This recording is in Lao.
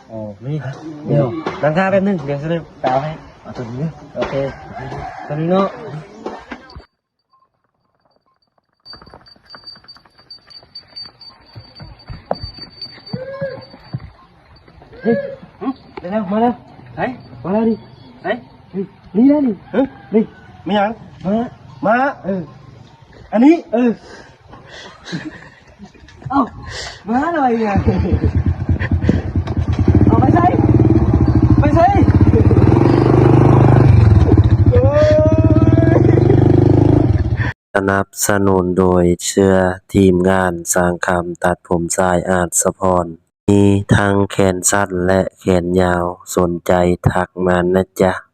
ໂອ້ ນີ້ ດຽວ ນັ່ງຖ້າແປັບໜຶ່ງ ດຽວຊິໄປເອົາໃຫ້. ເອົາໂຕນີ້ເດີ. ໂອເຄ ໂຕນີ້ເນາະ. ເຮີ້ຍ ໄປແລ້ວ ມາແລ້ວ. ໃສ? ມາແລ້ວນີ້. ໃສ? ນີ້ແຫຼະນີ້. ເຮີ້ຍ ນີ້ ມີຫຍັງ? ມ້າ ມ້າ. ເອີ ອັນນີ້. ເອີ ເອົ້າ ມ້າລອຍອີຫຍັງ? ເອົາໄປໃສ? ໄປໃສ? ໂອ້ຍ. ສະໜັບສະໜູນໂດຍເສື້ອທີມງານຊ່າງຄຳຕັດຜົມຊາຍອາດສະພອນ ມີທັງແຂນສັ້ນ ແລະ ແຂນຍາວ, ສົນໃຈທັກມານະຈ໊ະ.